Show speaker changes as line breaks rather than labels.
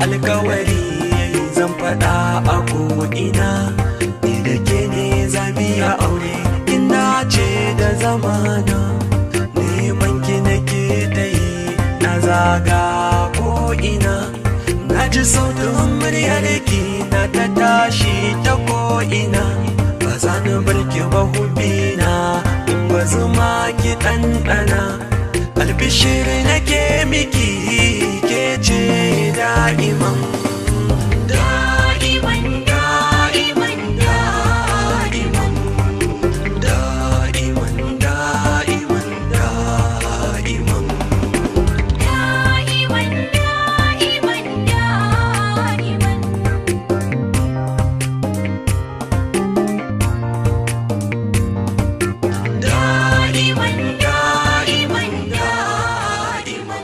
Alkawari zan faɗa a ko'ina, ni da ke ne zami ya aure. Ina ce da zamana, neman ki nake ta yi, na zaga ko'ina. Na ji sautin muryar ki na ta tashi ta ko'ina. Ba za ni bar ki ba hubina, in ba zuma ki ɗanɗana. Albishir nake miki.